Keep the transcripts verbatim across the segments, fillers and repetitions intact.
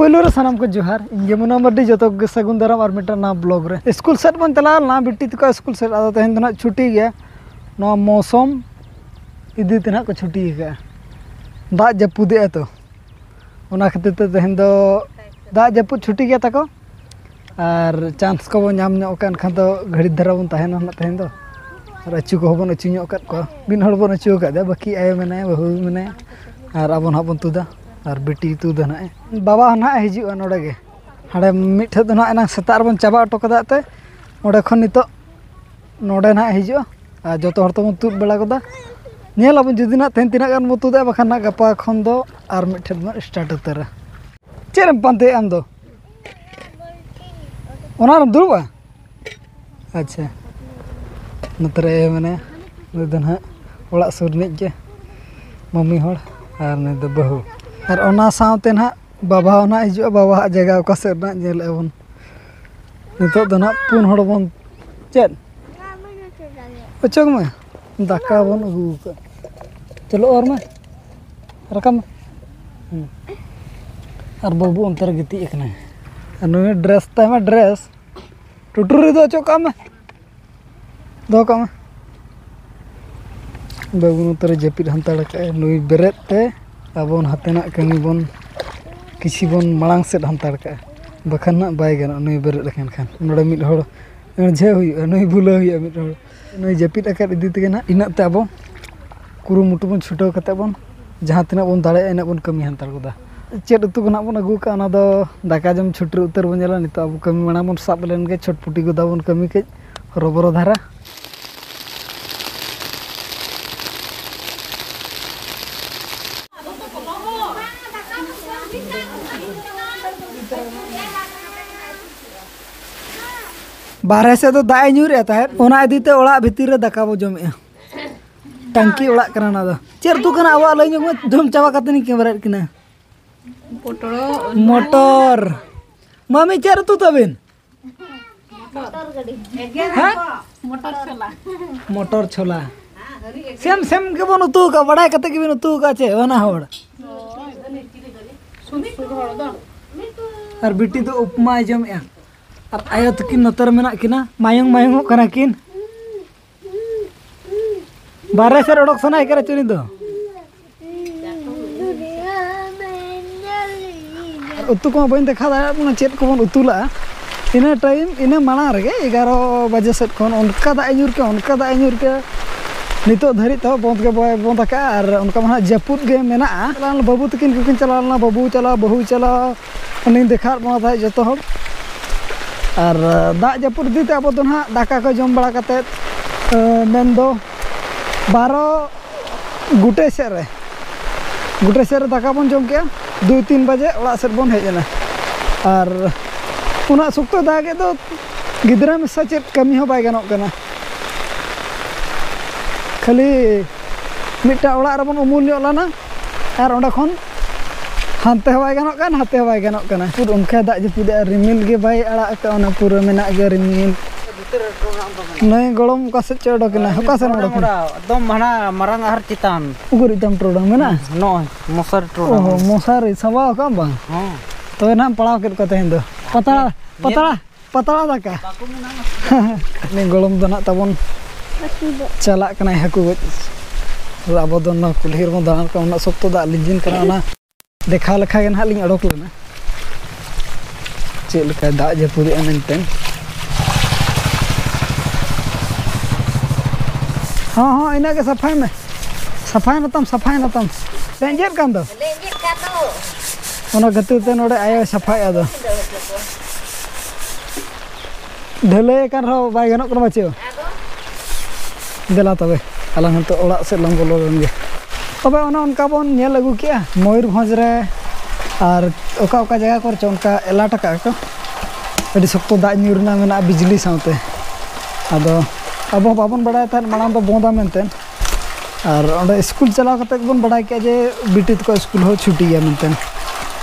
ᱯᱳᱭᱞᱳ ᱨᱮ ᱥᱟᱱᱟᱢ ᱠᱚ ᱡᱚᱦᱟᱨ, ᱤᱧ ᱜᱮ ᱢᱩᱱᱟ ᱢᱟᱨᱰᱤ, ᱡᱚᱛᱚ ᱠᱚᱜᱮ ᱥᱟᱹᱜᱩᱱ ᱫᱟᱨᱟᱢ ᱟᱨ ᱢᱤᱫᱴᱟᱝ ᱱᱟᱣᱟ ᱵᱞᱚᱜ ᱨᱮ᱾ ᱥᱠᱩᱞ ᱥᱮᱫ ᱵᱚᱱ ᱪᱟᱞᱟᱣ ᱞᱮᱱᱟ, ᱵᱤᱴᱤ ᱛᱟᱠᱚ ᱥᱠᱩᱞ ᱥᱮᱫ, ᱟᱫᱚ ᱛᱮᱦᱮᱧ ᱫᱚ ᱱᱟᱦᱟᱜ ᱪᱷᱩᱴᱤ ᱜᱮᱭᱟ᱾ ᱱᱚᱣᱟ ᱢᱳᱥᱚᱢ ᱤᱫᱤ ᱛᱮ ᱱᱟᱦᱟᱜ ᱠᱚ ᱪᱷᱩᱴᱤ ᱟᱠᱟᱫᱼᱟ, ᱫᱟᱜ ᱡᱟᱹᱯᱩᱫᱮᱜᱼᱟ ᱛᱚ, ᱚᱱᱟ ᱠᱷᱟᱹᱛᱤᱨ ᱛᱮ ᱛᱮᱦᱮᱧ ᱫᱚ ᱫᱟᱜ ᱡᱟᱹᱯᱩᱫ ᱪᱷᱩᱴᱤ ᱜᱮᱭᱟ ᱛᱟᱠᱚ᱾ ᱟᱨ ᱪᱟᱱᱥ ᱠᱚᱵᱚᱱ ᱧᱟᱢ ᱧᱚᱜ ᱠᱟᱜ ᱠᱷᱟᱱ ᱫᱚ ᱜᱷᱟᱹᱲᱤᱡ ᱫᱷᱟᱨᱟ ᱵᱚᱱ ᱛᱟᱦᱮᱱᱟ ᱱᱟᱦᱟᱜ ᱛᱮᱦᱮᱧ ᱫᱚ᱾ ᱟᱨ ᱟᱹᱪᱩ ᱠᱚᱦᱚᱸ ᱵᱚᱱ ᱟᱹᱪᱩ ᱧᱚᱜ ᱠᱟᱫ ᱠᱚᱣᱟ, ᱢᱤᱫ ᱦᱚᱲ ᱵᱚᱱ ᱟᱹᱪᱩ ᱟᱠᱟᱫᱮᱭᱟ, ᱵᱟᱹᱠᱤ ᱟᱭᱳ ᱢᱮᱱᱟᱭᱟ, ᱵᱟᱹᱦᱩ ᱢᱮᱱᱟᱭᱟ, ᱟᱨ ᱟᱵᱚ ᱱᱟᱦᱟᱜ ᱵᱚᱱ ᱛᱩᱫᱟ᱾ ᱟᱨ ᱵᱤᱴᱤ ᱛᱩᱫᱟ ᱱᱟᱦᱟᱜ, ᱵᱟᱵᱟ ᱦᱚᱸ ᱱᱟᱦᱟᱜ ᱦᱤᱡᱩᱜᱼᱟ ᱱᱚᱰᱮ ᱜᱮ᱾ ᱦᱟᱸᱰᱮ ᱢᱤᱫ ᱴᱷᱮᱡ ᱫᱚ ᱱᱟᱦᱟᱜ ᱮᱱᱟᱝ ᱥᱮᱛᱟᱜ ᱨᱮᱵᱚᱱ ᱪᱟᱵᱟ ᱦᱚᱴᱚ ᱠᱟᱫᱟ ᱛᱮ, ᱚᱸᱰᱮ ᱠᱷᱚᱱ ᱱᱤᱛᱚᱜ ᱱᱚᱰᱮ ᱱᱟᱦᱟᱜ ᱦᱤᱡᱩᱜᱼᱟ᱾ ᱟᱨ ᱡᱚᱛᱚ ᱦᱚᱲ ᱛᱮᱵᱚᱱ ᱛᱩᱫ ᱵᱟᱲᱟ ᱜᱚᱫᱟ, ᱧᱮᱞ ᱟᱵᱚᱱ ᱡᱩᱫᱤ ᱱᱟᱦᱟᱜ ᱛᱮᱦᱮᱧ ᱛᱤᱱᱟᱹᱜ ᱜᱟᱱ ᱵᱚᱱ ᱛᱩᱫᱟ, ᱵᱟᱠᱷᱟᱱ ᱱᱟᱦᱟᱜ ᱜᱟᱯᱟ ᱠᱷᱚᱱ ᱫᱚ ᱟᱨ ᱢᱤᱫ ᱴᱷᱮᱡ ᱵᱚᱱ ᱥᱴᱟᱨᱴ ᱩᱛᱟᱹᱨᱟ᱾ ᱪᱮᱫ ᱮᱢ ᱯᱟᱱᱛᱮᱭᱮᱫ ᱟᱢ ᱫᱚ? ᱚᱱᱟ ᱨᱮᱢ ᱫᱩᱲᱩᱵᱼᱟ? ᱟᱪᱪᱷᱟ, ᱱᱚᱛᱮ ᱨᱮ ᱢᱮᱱᱟᱭᱟ, ᱱᱩᱭ ᱫᱚ ᱱᱟᱦᱟᱜ ᱚᱲᱟᱜ ᱥᱩᱨ ᱨᱤᱱᱤᱡ ᱜᱮ ᱢᱟᱹᱢᱤ ᱦᱚᱲ, ᱟᱨ ᱱᱩᱭ ᱫᱚ ᱵᱟᱹᱦᱩ᱾ ᱟᱨ ᱚᱱᱟ ᱥᱟᱶᱛᱮ ᱱᱟᱦᱟᱜ ᱵᱟᱵᱟ ᱦᱚᱸ ᱱᱟᱦᱟᱜ ᱦᱤᱡᱩᱜᱼᱟ, ᱵᱟᱵᱟᱣᱟᱜ ᱡᱟᱭᱜᱟ ᱚᱠᱟ ᱥᱮᱫ ᱨᱮᱱᱟᱜ ᱧᱮᱞᱮᱫᱼᱟ ᱵᱚᱱ᱾ ᱱᱤᱛᱚᱜ ᱫᱚ ᱱᱟᱦᱟᱜ ᱯᱩᱱ ᱦᱚᱲ ᱵᱚᱱ, ᱪᱮᱫ? ᱚᱪᱚᱜᱽ ᱢᱮ, ᱫᱟᱠᱟ ᱵᱚᱱ ᱟᱹᱜᱩ ᱟᱠᱟᱫ᱾ ᱪᱚᱞᱚ ᱚᱨ ᱢᱮ, ᱨᱟᱠᱟᱵ ᱢᱮ᱾ ᱦᱩᱸ᱾ ᱟᱨ ᱵᱟᱹᱵᱩ ᱚᱱᱛᱮ ᱨᱮ ᱜᱤᱛᱤᱡ ᱟᱠᱟᱱᱟᱭ᱾ ᱟᱨ ᱱᱩᱭ ᱰᱨᱮᱥ ᱛᱟᱭ ᱢᱟ ᱰᱨᱮᱥ, ᱴᱩᱴᱩᱨᱤ ᱫᱚ ᱚᱪᱚᱜ ᱠᱟᱜ ᱢᱮ, ᱫᱚᱦᱚ ᱠᱟᱜ ᱢᱮ᱾ ᱵᱟᱹᱵᱩ ᱱᱚᱛᱮ ᱨᱮ ᱡᱟᱹᱯᱤᱫ ᱦᱟᱱᱛᱟᱲ ᱠᱟᱜᱼᱟᱭ᱾ ᱱᱩᱭ ᱵᱮᱨᱮᱫ ᱛᱮ ᱟᱵᱚ ᱦᱟᱛᱮᱱᱟᱜ ᱠᱟᱹᱢᱤ ᱵᱚᱱ ᱠᱤᱪᱷᱤ ᱵᱚᱱ ᱢᱟᱲᱟᱝ ᱥᱮᱫ ᱦᱟᱱᱛᱟᱲ ᱠᱟᱜᱼᱟ, ᱵᱟᱠᱷᱟᱱ ᱱᱟᱜ ᱵᱟᱭ ᱜᱟᱱᱚᱜᱼᱟ ᱱᱩᱭ ᱵᱮᱨᱮᱫ ᱞᱮᱠᱷᱟᱱ ᱠᱷᱟᱱ᱾ ᱱᱚᱰᱮ ᱢᱤᱫ ᱦᱚᱲ ᱮᱬᱡᱷᱟᱹ ᱦᱩᱭᱩᱜᱼᱟ, ᱱᱩᱭ ᱵᱷᱩᱞᱟᱹᱣ ᱦᱩᱭᱩᱜᱼᱟ ᱢᱤᱫ ᱦᱚᱲ᱾ ᱱᱩᱭ ᱡᱟᱹᱯᱤᱫ ᱟᱠᱟᱫ ᱤᱫᱤ ᱛᱮᱜᱮ ᱱᱟᱜ ᱤᱱᱟᱹᱜ ᱛᱮ ᱟᱵᱚ ᱠᱩᱨᱩᱢᱩᱴᱩ ᱵᱚᱱ ᱪᱷᱩᱴᱟᱹᱣ ᱠᱟᱛᱮ ᱵᱚᱱ ᱡᱟᱦᱟᱸ ᱛᱤᱱᱟᱹᱜ ᱵᱚᱱ ᱫᱟᱲᱮᱭᱟᱜᱼᱟ ᱤᱱᱟᱹᱜ ᱵᱚᱱ ᱠᱟᱹᱢᱤ ᱦᱟᱱᱛᱟᱲ ᱜᱚᱫᱟ᱾ ᱪᱮᱫ ᱩᱛᱩ ᱠᱚ ᱱᱟᱜ ᱵᱚᱱ ᱟᱹᱜᱩ ᱠᱟᱜᱼᱟ ᱚᱱᱟ ᱫᱚ ᱫᱟᱠᱟ ᱡᱚᱢ ᱪᱷᱩᱴᱟᱹᱣ ᱩᱛᱟᱹᱨ ᱵᱚᱱ ᱧᱮᱞᱟ᱾ ᱱᱤᱛᱚᱜ ᱟᱵᱚ ᱠᱟᱹᱢᱤ ᱢᱟᱲᱟᱝ ᱵᱚᱱ ᱥᱟᱵ ᱞᱮᱱ ᱜᱮ, ᱪᱷᱚᱴᱯᱩᱴᱤ ᱜᱚᱫᱟ ᱵᱚᱱ ᱠᱟᱹᱢᱤ ᱠᱟᱹᱡ ᱦᱚᱨᱚᱵᱚᱨᱚ ᱫᱷᱟᱨᱟ᱾ ᱵᱟᱨᱦᱮ ᱥᱮᱫ ᱫᱚ ᱫᱟᱜ ᱮ ᱧᱩᱨᱮᱜᱼᱟ ᱛᱟᱦᱮᱸᱫ, ᱚᱱᱟ ᱤᱫᱤ ᱛᱮ ᱚᱲᱟᱜ ᱵᱷᱤᱛᱤᱨ ᱨᱮ ᱫᱟᱠᱟ ᱵᱚ ᱡᱚᱢᱮᱜᱼᱟ᱾ ᱴᱟᱝᱠᱤ ᱚᱲᱟᱜ ᱠᱟᱱᱟ ᱚᱱᱟ ᱫᱚ᱾ ᱪᱮᱫ ᱩᱛᱩ ᱠᱟᱱᱟ ᱟᱵᱚᱣᱟᱜ? ᱞᱟᱹᱭ ᱧᱚᱜ ᱢᱮ, ᱡᱚᱢ ᱪᱟᱵᱟ ᱠᱟᱛᱮ ᱤᱧ ᱠᱮᱢᱮᱨᱟᱭᱮᱫ ᱠᱤᱱᱟ᱾ ᱯᱚᱴᱚᱞ᱾ ᱢᱚᱴᱚᱨ᱾ ᱢᱟᱢᱤ, ᱪᱮᱫ ᱩᱛᱩ ᱛᱟᱵᱤᱱ? ᱦᱮᱸ? ᱢᱚᱴᱚᱨ ᱪᱷᱳᱞᱟ᱾ ᱢᱚᱴᱚᱨ ᱪᱷᱳᱞᱟ᱾ ᱥᱮᱢ ᱥᱮᱢ ᱜᱮᱵᱚᱱ ᱩᱛᱩ ᱟᱠᱟᱫ, ᱵᱟᱲᱟᱭ ᱠᱟᱛᱮ ᱜᱮᱵᱤᱱ ᱩᱛᱩ ᱟᱠᱟᱫ ᱪᱮ ᱵᱟᱱᱟ ᱦᱚᱲ? ᱥᱩᱨ ᱥᱩᱨ ᱦᱚᱲ ᱫᱚ᱾ ᱟᱨ ᱵᱤᱴᱤ ᱫᱚ ᱩᱯᱢᱟᱭ ᱡᱚᱢᱮᱜᱼᱟ᱾ ᱟᱨ ᱟᱭᱳ ᱛᱟᱹᱠᱤᱱ ᱱᱚᱛᱮ ᱨᱮ ᱢᱮᱱᱟᱜ ᱠᱤᱱᱟ, ᱢᱟᱭᱚᱝ ᱢᱟᱭᱚᱝᱚᱜ ᱠᱟᱱᱟ ᱠᱤᱱ᱾ ᱵᱟᱨᱦᱮ ᱥᱮᱫ ᱚᱰᱚᱠ ᱥᱟᱱᱟᱭᱮ ᱠᱟᱱᱟ ᱪᱩᱱᱤ ᱫᱚ᱾ ᱟᱨ ᱩᱛᱩ ᱠᱚᱢᱟ ᱵᱟᱹᱧ ᱫᱮᱠᱷᱟᱣ ᱫᱟᱲᱮᱭᱟᱜ ᱠᱟᱱᱟ, ᱪᱮᱫ ᱠᱚᱵᱚᱱ ᱩᱛᱩ ᱞᱟᱜᱼᱟ᱾ ᱤᱱᱟᱹ ᱴᱟᱭᱤᱢ, ᱤᱱᱟᱹ ᱢᱟᱲᱟᱝ ᱨᱮᱜᱮ, ᱮᱜᱟᱨᱚ ᱵᱟᱡᱮ ᱥᱮᱫ ᱠᱷᱚᱱ ᱚᱱᱠᱟ ᱫᱟᱜ ᱮ ᱧᱩᱨ ᱠᱮᱜᱼᱟ, ᱚᱱᱠᱟ ᱫᱟᱜ ᱮ ᱧᱩᱨ ᱠᱮᱜᱼᱟ᱾ ᱱᱤᱛᱚᱜ ᱫᱷᱟᱹᱨᱤᱡ ᱛᱮᱦᱚᱸ ᱵᱚᱱᱫᱷ ᱜᱮ ᱵᱟᱭ ᱵᱚᱱᱫᱷ ᱟᱠᱟᱫᱼᱟ᱾ ᱟᱨ ᱚᱱᱠᱟ ᱢᱟ ᱦᱟᱸᱜ ᱡᱟᱹᱯᱩᱫ ᱜᱮ ᱢᱮᱱᱟᱜᱼᱟ᱾ ᱪᱟᱞᱟᱣ ᱞᱮᱱᱟ, ᱵᱟᱹᱵᱩ ᱛᱟᱹᱠᱤᱱ ᱠᱚᱠᱤᱱ ᱪᱟᱞᱟᱣ ᱞᱮᱱᱟ, ᱵᱟᱹᱵᱩ ᱪᱟᱞᱟᱣ, ᱩᱱᱤᱧ ᱫᱮᱠᱷᱟᱣᱟᱫ ᱵᱚᱱᱟ ᱛᱟᱦᱮᱸᱫ ᱡᱚᱛᱚ ᱦᱚᱲ᱾ ᱟᱨ ᱫᱟᱜ ᱡᱟᱹᱯᱩᱫ ᱤᱫᱤ ᱛᱮ ᱟᱵᱚ ᱫᱚ ᱱᱟᱦᱟᱜ ᱫᱟᱠᱟ ᱠᱚ ᱡᱚᱢ ᱵᱟᱲᱟ ᱠᱟᱛᱮᱫ, ᱮ, ᱢᱮᱱᱫᱚ ᱵᱟᱨᱚ ᱜᱩᱴᱟᱹᱭ ᱥᱮᱫ ᱨᱮ, ᱜᱩᱴᱟᱹᱭ ᱥᱮᱫ ᱨᱮ ᱫᱟᱠᱟ ᱵᱚᱱ ᱡᱚᱢ ᱠᱮᱜᱼᱟ, ᱫᱩᱭ ᱛᱤᱱ ᱵᱟᱡᱮ ᱚᱲᱟᱜ ᱥᱮᱫ ᱵᱚᱱ ᱦᱮᱡ ᱮᱱᱟ᱾ ᱟᱨ ᱩᱱᱟᱹᱜ ᱥᱚᱠᱛᱚ ᱫᱟᱜᱮᱫ ᱫᱚ, ᱜᱤᱫᱽᱨᱟᱹ ᱢᱮᱥᱟ ᱪᱮᱫ ᱠᱟᱹᱢᱤ ᱦᱚᱸ ᱵᱟᱭ ᱜᱟᱱᱚᱜ ᱠᱟᱱᱟ᱾ ᱠᱷᱟᱹᱞᱤ ᱢᱤᱫᱴᱟᱝ ᱚᱲᱟᱜ ᱨᱮᱵᱚᱱ ᱩᱢᱩᱞ ᱧᱚᱜ ᱞᱮᱱᱟ, ᱟᱨ ᱚᱸᱰᱮ ᱠᱷᱚᱱ ᱦᱟᱱᱛᱮ ᱦᱚᱸ ᱵᱟᱭ ᱜᱟᱱᱚᱜ ᱠᱟᱱ, ᱱᱟᱛᱮ ᱦᱚᱸ ᱵᱟᱭ ᱜᱟᱱᱚᱜ ᱠᱟᱱᱟ᱾ ᱯᱩᱨᱟᱹ ᱚᱱᱠᱟ ᱫᱟᱜ ᱡᱟᱹᱯᱩᱫ ᱮᱫᱼᱟ, ᱨᱤᱢᱤᱞ ᱜᱮ ᱵᱟᱭ ᱟᱲᱟᱜ ᱟᱠᱟᱫᱼᱟ, ᱚᱱᱟ ᱯᱩᱨᱟᱹ ᱢᱮᱱᱟᱜ ᱜᱮᱭᱟ ᱨᱤᱢᱤᱞ᱾ ᱱᱩᱭ ᱜᱚᱲᱚᱢ ᱚᱠᱟ ᱥᱮᱫ ᱪᱚ ᱚᱰᱚᱠ ᱮᱱᱟ, ᱚᱠᱟ ᱥᱮᱫ ᱮᱢ ᱚᱰᱚᱠ ᱮᱱᱟ? ᱮᱠᱫᱚᱢ ᱦᱟᱱᱟ ᱢᱟᱨᱟᱝ ᱟᱦᱟᱨ ᱪᱮᱛᱟᱱ᱾ ᱩᱠᱩᱨᱤᱡ ᱛᱟᱢ ᱴᱚᱨᱚᱰᱟᱝ ᱢᱮᱱᱟᱜᱼᱟ? ᱱᱚᱜᱼᱚᱭ ᱢᱚᱥᱟᱨᱤ ᱴᱚᱨᱚᱰᱟᱝ᱾ ᱚ, ᱢᱚᱥᱟᱨᱤ ᱥᱟᱵᱟᱣ ᱠᱟᱜ ᱟᱢ ᱵᱟᱝ? ᱦᱚᱸ᱾ ᱛᱚᱵᱮ ᱱᱟᱦᱟᱜ ᱮᱢ ᱯᱟᱲᱟᱣ ᱠᱮᱫ ᱠᱚᱣᱟ ᱛᱮᱦᱮᱧ ᱫᱚ᱾ ᱯᱟᱛᱲᱟ, ᱯᱟᱛᱲᱟ ᱫᱟᱠᱟ᱾ ᱩᱱᱤ ᱜᱚᱲᱚᱢ ᱫᱚ ᱱᱟᱦᱟᱜ ᱛᱟᱵᱚᱱ ᱪᱟᱞᱟᱜ ᱠᱟᱱᱟᱭ ᱦᱟᱹᱠᱩ ᱜᱚᱡ᱾ ᱟᱵᱚ ᱫᱚ ᱱᱚᱣᱟ ᱠᱩᱞᱦᱤ ᱨᱮᱵᱚᱱ ᱫᱟᱬᱟᱱ ᱠᱟᱱᱟ, ᱩᱱᱟᱹᱜ ᱥᱚᱠᱛᱚ ᱫᱟᱜ ᱞᱤᱸᱡᱤᱱ ᱠᱟᱱᱟ, ᱚᱱᱟ ᱫᱮᱠᱷᱟᱣ ᱞᱮᱠᱷᱟ ᱜᱮ ᱱᱟᱦᱟᱜ ᱞᱤᱧ ᱚᱰᱚᱠ ᱞᱮᱱᱟ᱾ ᱪᱮᱫ ᱞᱮᱠᱟᱭ ᱫᱟᱜ ᱡᱟᱹᱯᱩᱫᱮᱜᱼᱟ ᱢᱮᱱᱛᱮ᱾ ᱦᱚᱸ, ᱦᱚᱸ, ᱤᱱᱟᱹᱜ ᱜᱮ ᱥᱟᱯᱷᱟᱭ ᱢᱮ᱾ ᱥᱟᱯᱷᱟᱭ ᱢᱮ ᱛᱟᱢ, ᱥᱟᱯᱷᱟᱭ ᱢᱮ ᱛᱟᱢ᱾ ᱞᱮᱸᱡᱮᱫ ᱠᱟᱱ ᱫᱚ᱾ ᱞᱮᱸᱡᱮᱫ ᱠᱟᱱ ᱫᱚ᱾ ᱚᱱᱟ ᱠᱷᱟᱹᱛᱤᱨ ᱛᱮ ᱱᱚᱰᱮ ᱟᱭᱳᱭ ᱥᱟᱯᱷᱟᱭᱮᱫᱼᱟ ᱫᱚ᱾ ᱰᱷᱟᱹᱞᱟᱹᱭ ᱟᱠᱟᱱ ᱨᱮᱦᱚᱸ ᱵᱟᱭ ᱜᱟᱱᱚᱜ ᱠᱟᱱᱟ ᱵᱟᱪᱮ᱾ ᱟᱫᱚ? ᱫᱮᱞᱟ ᱛᱚᱵᱮ, ᱟᱞᱟᱝ ᱱᱤᱛᱚᱜ ᱚᱲᱟᱜ ᱥᱮᱫ ᱞᱟᱝ ᱵᱚᱞᱚ ᱞᱮᱱ ᱜᱮ᱾ ᱛᱚᱵᱮ ᱚᱱᱮ ᱚᱱᱠᱟ ᱵᱚᱱ ᱧᱮᱞ ᱟᱹᱜᱩ ᱠᱮᱜᱼᱟ ᱢᱚᱭᱩᱨᱵᱷᱚᱸᱡᱽ ᱨᱮ ᱟᱨ ᱚᱠᱟ ᱚᱠᱟ ᱡᱟᱭᱜᱟ ᱠᱚᱨᱮ ᱪᱚ ᱚᱱᱠᱟ alert ᱟᱠᱟᱫ ᱠᱚ, ᱟᱹᱰᱤ ᱥᱚᱠᱛᱚ ᱫᱟᱜ ᱧᱩᱨ ᱨᱮᱱᱟᱜ ᱢᱮᱱᱟᱜᱼᱟ ᱵᱤᱡᱽᱞᱤ ᱥᱟᱶᱛᱮ᱾ ᱟᱫᱚ ᱟᱵᱚ ᱵᱟᱵᱚᱱ ᱵᱟᱲᱟᱭ ᱛᱟᱦᱮᱸᱫ ᱢᱟᱲᱟᱝ ᱫᱚ ᱵᱚᱸᱫᱟ ᱢᱮᱱᱛᱮ᱾ ᱟᱨ ᱚᱸᱰᱮ ᱥᱠᱩᱞ ᱪᱟᱞᱟᱣ ᱠᱟᱛᱮ ᱜᱮᱵᱚᱱ ᱵᱟᱲᱟᱭ ᱠᱮᱜᱼᱟ ᱡᱮ ᱵᱤᱴᱤ ᱛᱟᱠᱚ ᱥᱠᱩᱞ ᱦᱚᱸ ᱪᱷᱩᱴᱤ ᱜᱮᱭᱟ ᱢᱮᱱᱛᱮ᱾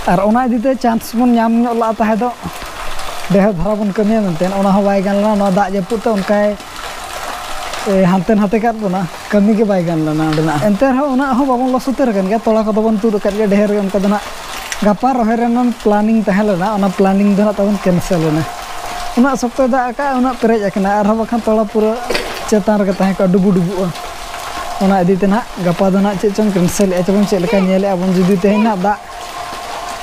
ᱟᱨ ᱚᱱᱟ ᱤᱫᱤ ᱛᱮ chance ᱵᱚᱱ ᱧᱟᱢ ᱧᱚᱜ ᱞᱟᱜᱼᱟ ᱛᱟᱦᱮᱸ ᱫᱚ, ᱰᱷᱮᱨ ᱫᱷᱟᱨᱟ ᱵᱚᱱ ᱠᱟᱹᱢᱤᱭᱟ ᱢᱮᱱᱛᱮ᱾ ᱚᱱᱟ ᱦᱚᱸ ᱵᱟᱭ ᱜᱟᱱ ᱞᱮᱱᱟ, ᱱᱚᱣᱟ ᱫᱟᱜ ᱡᱟᱹᱯᱩᱫ ᱛᱮ ᱚᱱᱠᱟᱭ, ᱮ, ᱦᱟᱱᱛᱮ ᱱᱟᱛᱮ ᱠᱟᱫ ᱵᱚᱱᱟ, ᱠᱟᱹᱢᱤ ᱜᱮ ᱵᱟᱭ ᱜᱟᱱ ᱞᱮᱱᱟ ᱚᱸᱰᱮᱱᱟᱜ᱾ ᱮᱱᱛᱮ ᱨᱮᱦᱚᱸ ᱩᱱᱟᱹᱜ ᱦᱚᱸ ᱵᱟᱵᱚᱱ ᱞᱚᱥ ᱩᱛᱟᱹᱨ ᱟᱠᱟᱱ ᱜᱮᱭᱟ, ᱛᱚᱲᱟ ᱠᱚᱫᱚ ᱵᱚᱱ ᱛᱩᱫ ᱟᱠᱟᱫ ᱜᱮᱭᱟ, ᱰᱷᱮᱨ ᱜᱮ ᱚᱱᱠᱟ ᱫᱚ ᱱᱟᱜ ᱜᱟᱯᱟ ᱨᱚᱦᱚᱭ ᱨᱮᱱᱟᱜ ᱯᱞᱟᱱᱤᱝ ᱛᱟᱦᱮᱸ ᱞᱮᱱᱟ, ᱚᱱᱟ ᱯᱞᱟᱱᱤᱝ ᱫᱚ ᱱᱟᱜ ᱛᱟᱵᱚᱱ ᱠᱮᱱᱥᱮᱞ ᱮᱱᱟ᱾ ᱩᱱᱟᱹᱜ ᱥᱚᱠᱛᱚᱭ ᱫᱟᱜ ᱟᱠᱟᱫᱼᱟ, ᱩᱱᱟᱹᱜ ᱯᱮᱨᱮᱡ ᱟᱠᱟᱱᱟ, ᱟᱨᱦᱚᱸ ᱵᱟᱠᱷᱟᱱ ᱛᱚᱞᱟ ᱯᱩᱨᱟᱹ ᱪᱮᱛᱟᱱ ᱨᱮᱜᱮ ᱛᱟᱦᱮᱸ ᱠᱚᱜᱼᱟ, ᱰᱩᱵᱩ ᱰᱩᱵᱩᱜᱼᱟ᱾ ᱚᱱᱟ ᱤᱫᱤ ᱛᱮ ᱱᱟᱜ ᱜᱟᱯᱟ ᱫᱚ ᱱᱟᱜ ᱪᱮᱫ ᱪᱚᱝ ᱠᱮᱱᱥᱮᱞᱮᱫᱼᱟ ᱪᱮ ᱵᱚᱱ, ᱪᱮᱫ ᱞᱮᱠᱟ ᱧᱮᱞᱮᱫᱼᱟ ᱵᱚᱱ, ᱡᱩᱫᱤ ᱛᱮᱦᱮᱧ ᱱᱟᱜ ᱫᱟᱜ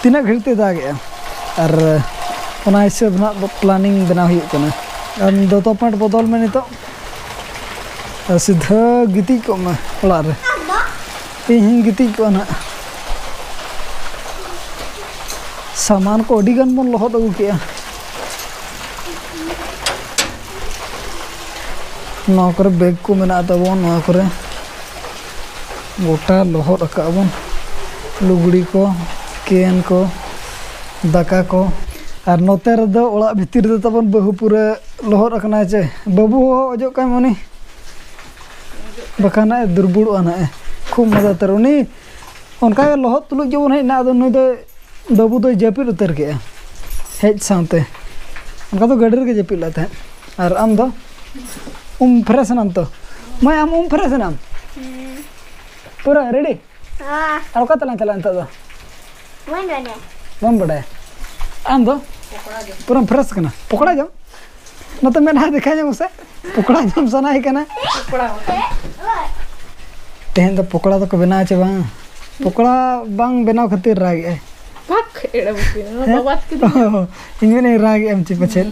ᱛᱤᱱᱟᱹᱜ ᱜᱷᱟᱹᱲᱤᱡ ᱛᱮ ᱫᱟᱜᱮᱜᱼᱟ, ᱟᱨ ᱚᱱᱟ ᱦᱤᱥᱟᱹᱵ ᱱᱟᱜ ᱯᱞᱟᱱᱤᱝ ᱵᱮᱱᱟᱣ ᱦᱩᱭᱩᱜ ᱠᱟᱱᱟ᱾ ᱟᱨ ᱫᱚᱛᱚ ᱯᱮᱱᱴ ᱵᱚᱫᱚᱞ ᱢᱮ ᱱᱤᱛᱚᱜ᱾ ᱟᱨ ᱥᱤᱫᱷᱟᱹ ᱜᱤᱛᱤᱡ ᱠᱚᱜ ᱢᱮ ᱚᱲᱟᱜ ᱨᱮ᱾ ᱤᱧ ᱦᱚᱸᱧ ᱜᱤᱛᱤᱡ ᱠᱚᱜᱼᱟ ᱱᱟᱦᱟᱜ᱾ ᱥᱟᱢᱟᱱ ᱠᱚ ᱟᱹᱰᱤ ᱜᱟᱱ ᱵᱚᱱ ᱞᱚᱦᱚᱫ ᱟᱹᱜᱩ ᱠᱮᱜᱼᱟ᱾ ᱱᱚᱣᱟ ᱠᱚᱨᱮ ᱵᱮᱜᱽ ᱠᱚ ᱢᱮᱱᱟᱜ ᱛᱟᱵᱚᱱ, ᱱᱚᱣᱟ ᱠᱚᱨᱮ ᱜᱚᱴᱟ ᱞᱚᱦᱚᱫ ᱟᱠᱟᱫ ᱵᱚᱱ, ᱞᱩᱜᱽᱲᱤ ᱠᱚ, ᱠᱮᱱ ᱠᱚ, ᱫᱟᱠᱟ ᱠᱚ᱾ ᱟᱨ ᱱᱚᱛᱮ ᱨᱮᱫᱚ ᱚᱲᱟᱜ ᱵᱷᱤᱛᱤᱨ ᱨᱮᱫᱚ ᱛᱟᱵᱚᱱ ᱵᱟᱹᱦᱩ ᱯᱩᱨᱟᱹ ᱞᱚᱦᱚᱫ ᱟᱠᱟᱱᱟᱭ ᱪᱮ᱾ ᱵᱟᱹᱵᱩ ᱦᱚᱸ ᱚᱡᱚᱜ ᱠᱟᱭ ᱢᱚᱱᱮ, ᱵᱟᱠᱷᱟᱱ ᱱᱟᱜ ᱮ ᱫᱩᱨᱵᱩᱲᱚᱜᱼᱟ ᱱᱟᱜ ᱮ᱾ ᱠᱷᱩᱵ ᱢᱚᱡᱟ ᱩᱛᱟᱹᱨ᱾ ᱩᱱᱤ ᱚᱱᱠᱟ ᱜᱮ ᱞᱚᱦᱚᱫ ᱛᱩᱞᱩᱡ ᱜᱮᱵᱚᱱ ᱦᱮᱡ ᱮᱱᱟ, ᱟᱫᱚ ᱱᱩᱭ ᱫᱚᱭ, ᱵᱟᱹᱵᱩ ᱫᱚᱭ ᱡᱟᱹᱯᱤᱫ ᱩᱛᱟᱹᱨ ᱠᱮᱜᱼᱟ ᱦᱮᱡ ᱥᱟᱶᱛᱮ᱾ ᱚᱱᱠᱟ ᱫᱚ ᱜᱟᱹᱰᱤ ᱨᱮᱜᱮ ᱡᱟᱹᱯᱤᱫ ᱞᱮᱫ ᱛᱟᱦᱮᱸᱫ᱾ ᱟᱨ ᱟᱢ ᱫᱚ ᱩᱢ ᱯᱷᱨᱮᱥ ᱮᱱᱟᱢ ᱛᱚ? ᱢᱟᱹᱭ, ᱟᱢ ᱩᱢ ᱯᱷᱨᱮᱥ ᱮᱱᱟᱢ? ᱯᱩᱨᱟᱹ ᱨᱮᱰᱤ? ᱦᱮᱸ᱾ ᱟᱨ ᱚᱠᱟ ᱛᱮᱞᱟᱝ ᱪᱟᱞᱟᱜᱼᱟ ᱱᱤᱛᱚᱜ ᱫᱚ? ᱵᱟᱹᱧ ᱵᱟᱰᱟᱭᱟ᱾ ᱵᱟᱢ ᱵᱟᱰᱟᱭᱟ? ᱟᱢ ᱫᱚ? ᱯᱩᱨᱟᱹᱢ ᱯᱷᱨᱮᱥ ᱠᱟᱱᱟ? ᱯᱚᱠᱚᱲᱟ ᱡᱚᱢ? ᱱᱚᱛᱮ ᱢᱮᱫᱦᱟ ᱫᱮᱠᱷᱟᱣ ᱧᱚᱜ ᱢᱮᱥᱮ᱾ ᱯᱚᱠᱚᱲᱟ ᱡᱚᱢ ᱥᱟᱱᱟᱭᱮ ᱠᱟᱱᱟ᱾ ᱛᱮᱦᱮᱧ ᱫᱚ ᱯᱚᱠᱚᱲᱟ ᱫᱚᱠᱚ ᱵᱮᱱᱟᱣᱟ ᱪᱮ ᱵᱟᱝ? ᱯᱚᱠᱚᱲᱟ ᱵᱟᱝ ᱵᱮᱱᱟᱣ ᱠᱷᱟᱹᱛᱤᱨ ᱨᱟᱜᱮᱜᱼᱟᱭ᱾ ᱵᱷᱟᱜᱽ, ᱮᱲᱮ ᱵᱩᱠᱤ, ᱚᱱᱟ ᱦᱮᱸ? ᱵᱟᱵᱟᱫ ᱠᱤᱫᱤᱧᱟ᱾ ᱤᱧ ᱢᱮᱱᱮᱫ ᱨᱟᱜᱮᱜᱼᱟᱢ ᱪᱮ ᱯᱟᱪᱮᱫ?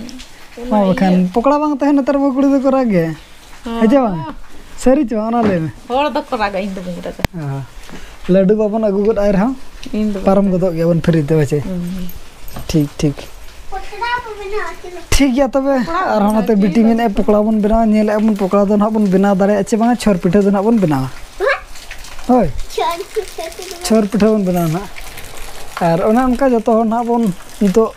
ᱦᱩᱸ᱾ ᱢᱟ ᱚᱱᱟ ᱵᱟᱠᱷᱟᱱ ᱤᱭᱟᱹ᱾ ᱯᱚᱠᱚᱲᱟ ᱵᱟᱝ ᱛᱟᱦᱮᱱ ᱱᱮᱛᱟᱨ ᱵᱟᱹᱦᱩ ᱠᱩᱲᱤ ᱫᱚᱠᱚ ᱨᱟᱜ ᱜᱮᱭᱟ᱾ ᱦᱮᱸ ᱪᱮ ᱵᱟᱝ? ᱥᱟᱹᱨᱤ ᱪᱮ ᱵᱟᱝ? ᱚᱱᱟ ᱞᱟᱹᱭ ᱢᱮ᱾ ᱦᱚᱲ ᱫᱚᱠᱚ ᱨᱟᱜᱟ, ᱤᱧ ᱫᱚ ᱵᱟᱹᱧ ᱨᱟᱜᱟ᱾ ᱚ᱾ ᱞᱟᱹᱰᱩ ᱵᱟᱵᱚᱱ ᱟᱹᱜᱩ ᱜᱚᱫ ᱟᱭ ᱨᱮᱦᱚᱸ, ᱤᱧ ᱫᱚ ᱵᱟᱹᱧ ᱯᱟᱨᱚᱢ ᱨᱟᱜᱟ᱾ ᱜᱚᱫᱚᱜ ᱜᱮᱭᱟᱵᱚᱱ ᱯᱷᱨᱤ ᱛᱮ, ᱦᱳᱭ ᱪᱮ? ᱦᱩᱸ᱾ ᱴᱷᱤᱠ, ᱴᱷᱤᱠ᱾ ᱯᱚᱠᱚᱲᱟ ᱵᱚ ᱵᱮᱱᱟᱣᱟ, ᱪᱮᱫ? ᱴᱷᱤᱠ ᱜᱮᱭᱟ ᱛᱚᱵᱮ, ᱯᱚᱠᱚᱲᱟ ᱟᱨᱦᱚᱸ ᱵᱚᱱ ᱱᱚᱛᱮ ᱵᱮᱱᱟᱣᱟ, ᱵᱤᱴᱤ ᱪᱮᱫ? ᱢᱮᱱᱮᱫᱼᱟᱭ ᱯᱚᱠᱚᱲᱟ ᱵᱚᱱ ᱵᱮᱱᱟᱣᱟ, ᱧᱮᱞᱮᱫᱼᱟ ᱵᱚᱱ ᱯᱚᱠᱚᱲᱟ ᱫᱚ ᱱᱟᱦᱟᱜ ᱵᱚᱱ ᱵᱮᱱᱟᱣ ᱫᱟᱲᱮᱭᱟᱜᱼᱟ ᱪᱮ ᱵᱟᱝᱟ, ᱪᱷᱚᱨ ᱯᱤᱴᱷᱟᱹ ᱫᱚ ᱱᱟᱦᱟᱜ ᱵᱚᱱ ᱵᱮᱱᱟᱣᱟ᱾ ᱦᱮᱸ? ᱦᱳᱭ᱾ ᱪᱷᱚᱨ ᱯᱤᱴᱷᱟᱹ ᱪᱷᱚᱨ ᱯᱤᱴᱷᱟᱹ ᱵᱚᱱ ᱵᱮᱱᱟᱣᱟ ᱱᱟᱦᱟᱜ᱾ ᱟᱨ ᱚᱱᱮ ᱚᱱᱠᱟ ᱡᱚᱛᱚ ᱦᱚᱲ ᱱᱟᱦᱟᱜ ᱵᱚᱱ ᱱᱤᱛᱚᱜ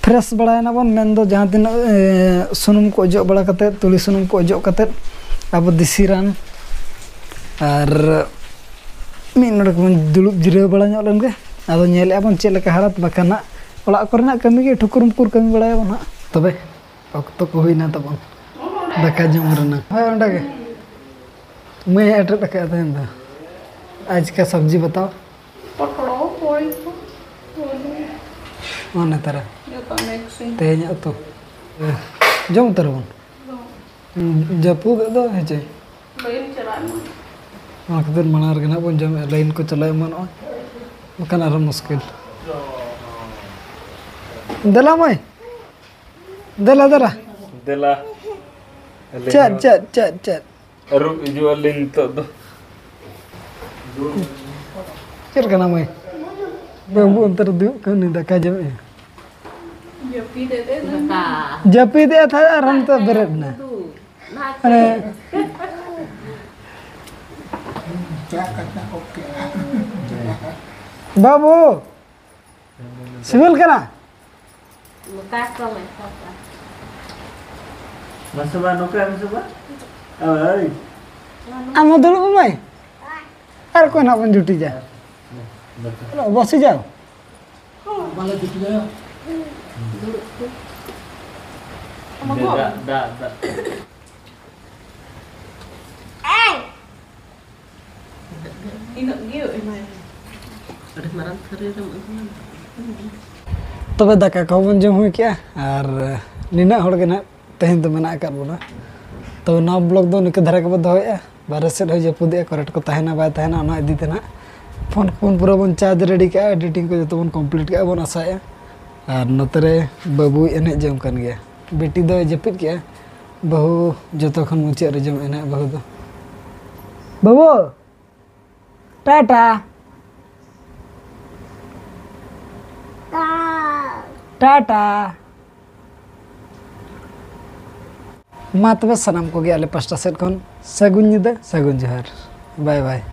ᱯᱷᱨᱮᱥ ᱵᱟᱲᱟᱭᱮᱱᱟ ᱵᱚᱱ, ᱢᱮᱱᱫᱚ ᱡᱟᱦᱟᱸ ᱛᱤᱱᱟᱹᱜ, ᱮ, ᱥᱩᱱᱩᱢ ᱠᱚ ᱚᱡᱚᱜ ᱵᱟᱲᱟ ᱠᱟᱛᱮᱫ, ᱛᱩᱲᱤ ᱥᱩᱱᱩᱢ ᱠᱚ ᱚᱡᱚᱜ ᱠᱟᱛᱮᱫ, ᱟᱵᱚ ᱫᱮᱥᱤ ᱨᱟᱱ ᱟᱨ ᱢᱤᱫ ᱱᱚᱰᱮᱠ ᱵᱚᱱ ᱫᱩᱲᱩᱵ ᱡᱤᱨᱟᱹᱣ ᱵᱟᱲᱟ ᱧᱚᱜ ᱞᱮᱱ ᱜᱮ᱾ ᱟᱫᱚ ᱧᱮᱞᱮᱫᱼᱟ ᱵᱚᱱ ᱪᱮᱫ ᱞᱮᱠᱟ ᱦᱟᱞᱚᱛ, ᱵᱟᱠᱷᱟᱱ ᱦᱟᱸᱜ ᱚᱲᱟᱜ ᱠᱚᱨᱮᱱᱟᱜ ᱠᱟᱹᱢᱤ ᱜᱮ ᱴᱷᱩᱠᱩᱨ ᱢᱩᱠᱩᱨ ᱠᱟᱹᱢᱤ ᱵᱟᱲᱟᱭᱟᱵᱚᱱ ᱦᱟᱸᱜ᱾ ᱛᱚᱵᱮ ᱚᱠᱛᱚ ᱠᱚ ᱦᱩᱭᱱᱟ ᱛᱟᱵᱚᱱ ᱫᱟᱠᱟ ᱡᱚᱢ ᱨᱮᱱᱟᱜ᱾ ᱦᱳᱭ, ᱚᱸᱰᱮ ᱜᱮ᱾ ᱢᱟᱹᱭ ᱮ ᱮᱴᱮᱫ ᱟᱠᱟᱫᱼᱟ ᱛᱮᱦᱮᱧ ᱫᱚ᱾ ᱟᱡ ᱠᱟ ᱥᱚᱵᱽᱡᱤ ᱵᱟᱛᱟᱣ᱾ ᱯᱚᱴᱚᱞ, ᱯᱚᱭ ᱠᱚ᱾ ᱢᱟ ᱱᱮᱛᱟᱨᱟ ᱡᱚᱛᱚ ᱢᱤᱠᱥᱤᱝ᱾ ᱛᱮᱦᱮᱧᱟᱜ ᱩᱛᱩ᱾ ᱮ, ᱡᱚᱢ ᱩᱛᱟᱹᱨ ᱟᱵᱚᱱ᱾ ᱡᱟᱹᱯᱩᱫ ᱫᱚ ᱦᱮᱸ ᱪᱮ? ᱵᱟᱹᱧ ᱪᱟᱞᱟᱜ ᱮᱱᱟ᱾ ᱚᱱᱟ ᱠᱷᱟᱹᱛᱤᱨ ᱢᱟᱲᱟᱝ ᱨᱮᱜᱮ ᱱᱟᱦᱟᱜ ᱵᱚᱱ ᱡᱚᱢᱮᱫᱼᱟ, ᱞᱟᱭᱤᱱ ᱠᱚ ᱪᱟᱞᱟᱣ ᱮᱢᱟᱱᱚᱜᱼᱟ, ᱵᱟᱠᱷᱟᱱ ᱟᱨᱦᱚᱸ ᱢᱩᱥᱠᱤᱞ᱾ ᱫᱮᱞᱟ ᱢᱟᱹᱭ, ᱫᱮᱞᱟ, ᱫᱮᱞᱟ᱾ ᱫᱮᱞᱟ᱾ ᱟᱹᱞᱤᱧ ᱪᱮᱫ, ᱦᱚᱸ ᱪᱮᱫ, ᱪᱮᱫ, ᱪᱮᱫ? ᱟᱹᱨᱩᱵ ᱦᱤᱡᱩᱜ ᱟᱹᱞᱤᱧ ᱱᱤᱛᱚᱜ ᱫᱚ᱾ ᱪᱮᱫ ᱠᱟᱱᱟ ᱢᱟᱹᱭ? ᱵᱟᱹᱵᱩ ᱚᱱᱛᱮ ᱨᱮ ᱫᱩᱲᱩᱵ ᱠᱟᱱ, ᱩᱱᱤ ᱫᱟᱠᱟ ᱡᱚᱢᱮᱫᱼᱟ᱾ ᱡᱟᱹᱯᱤᱫ ᱮᱫ ᱮ ᱫᱟᱠᱟ᱾ ᱡᱟᱹᱯᱤᱫ ᱮᱫ ᱛᱟᱦᱮᱸᱫ ᱟᱨ ᱱᱤᱛᱚᱜ ᱵᱮᱨᱮᱫ ᱮᱱᱟ᱾ ᱢᱟᱱᱮ, ᱵᱟᱹᱵᱩ, ᱥᱤᱵᱤᱞ ᱠᱟᱱᱟ? ᱱᱚᱝᱠᱟ ᱠᱚ ᱢᱮᱛᱟᱜᱼᱟ᱾ ᱢᱟᱥᱮ ᱵᱟ, ᱱᱚᱝᱠᱟ ᱢᱟᱥᱮ ᱵᱟ᱾ ᱳᱭ᱾ ᱟᱢ ᱦᱚᱸ ᱫᱩᱲᱩᱵ ᱢᱮ᱾ ᱟᱨ ᱚᱠᱚᱭ ᱱᱟᱜ ᱵᱚᱱ ᱡᱩᱴᱤᱡᱟ? ᱵᱚᱥᱮ ᱡᱟᱣ᱾ ᱵᱟᱞᱮ ᱡᱩᱴᱤᱡᱟ᱾ ᱫᱩᱲᱩᱵ ᱠᱚ᱾ ᱫᱟᱜ, ᱫᱟᱜ, ᱫᱟᱜ᱾ ᱤᱱᱟᱹᱜ ᱜᱮ ᱮᱢᱟᱭ ᱢᱮ᱾ ᱟᱹᱰᱤ ᱢᱟᱨᱟᱝ ᱛᱷᱟᱹᱨᱤ ᱨᱮᱢ ᱟᱹᱜᱩᱭᱟ᱾ ᱛᱚᱵᱮ ᱫᱟᱠᱟ ᱠᱚᱦᱚᱸ ᱵᱚᱱ ᱡᱚᱢ ᱦᱩᱭ ᱠᱮᱜᱼᱟ, ᱟᱨ ᱱᱤᱱᱟᱹᱜ ᱦᱚᱲ ᱜᱮ ᱱᱟᱜ ᱛᱮᱦᱮᱧ ᱫᱚ ᱢᱮᱱᱟᱜ ᱟᱠᱟᱫ ᱵᱚᱱᱟ᱾ ᱛᱚᱵᱮ ᱱᱚᱣᱟ ᱵᱞᱚᱜ ᱫᱚ ᱱᱤᱝᱠᱟᱹ ᱫᱷᱟᱨᱟ ᱜᱮᱵᱚ ᱫᱚᱦᱚᱭᱮᱫᱼᱟ᱾ ᱵᱟᱨᱦᱮ ᱥᱮᱫ ᱦᱚᱸᱭ ᱡᱟᱹᱯᱩᱫᱮᱜᱼᱟ, ᱠᱟᱨᱮᱱᱴ ᱠᱚ ᱛᱟᱦᱮᱱᱟ ᱵᱟᱭ ᱛᱟᱦᱮᱱᱟ, ᱚᱱᱟ ᱤᱫᱤ ᱛᱮ ᱱᱟᱜ ᱯᱷᱳᱱ ᱠᱚᱵᱚᱱ ᱯᱩᱨᱟᱹ ᱵᱚᱱ ᱪᱟᱨᱡᱽ ᱨᱮᱰᱤ ᱠᱟᱜᱼᱟ, ᱮᱰᱤᱴᱤᱝ ᱠᱚ ᱡᱚᱛᱚ ᱵᱚᱱ ᱠᱚᱢᱯᱞᱤᱴ ᱠᱟᱜᱼᱟ ᱵᱚᱱ ᱟᱥᱟᱭᱮᱫᱼᱟ᱾ ᱟᱨ ᱱᱚᱛᱮ ᱨᱮ ᱵᱟᱹᱵᱩᱭ ᱮᱱᱮᱡ ᱡᱚᱝ ᱠᱟᱱ ᱜᱮᱭᱟ, ᱵᱤᱴᱤ ᱫᱚᱭ ᱡᱟᱹᱯᱤᱫ ᱠᱮᱜᱼᱟ, ᱵᱟᱹᱦᱩ ᱡᱚᱛᱚ ᱠᱷᱚᱱ ᱢᱩᱪᱟᱹᱫ ᱨᱮ ᱡᱚᱢ ᱮᱱᱮᱡ ᱵᱟᱹᱦᱩ ᱫᱚ᱾ ᱵᱟᱹᱵᱩ! ᱴᱟᱴᱟ᱾ ᱴᱟᱴᱟ᱾ ᱢᱟ ᱛᱚᱵᱮ ᱥᱟᱱᱟᱢ ᱠᱚᱜᱮ ᱟᱞᱮ ᱯᱟᱥᱴᱟ ᱥᱮᱫ ᱠᱷᱚᱱ ᱥᱟᱹᱜᱩᱱ ᱧᱤᱫᱟᱹ, ᱥᱟᱹᱜᱩᱱ ᱡᱚᱦᱟᱨ᱾ ᱵᱟᱭ ᱵᱟᱭ᱾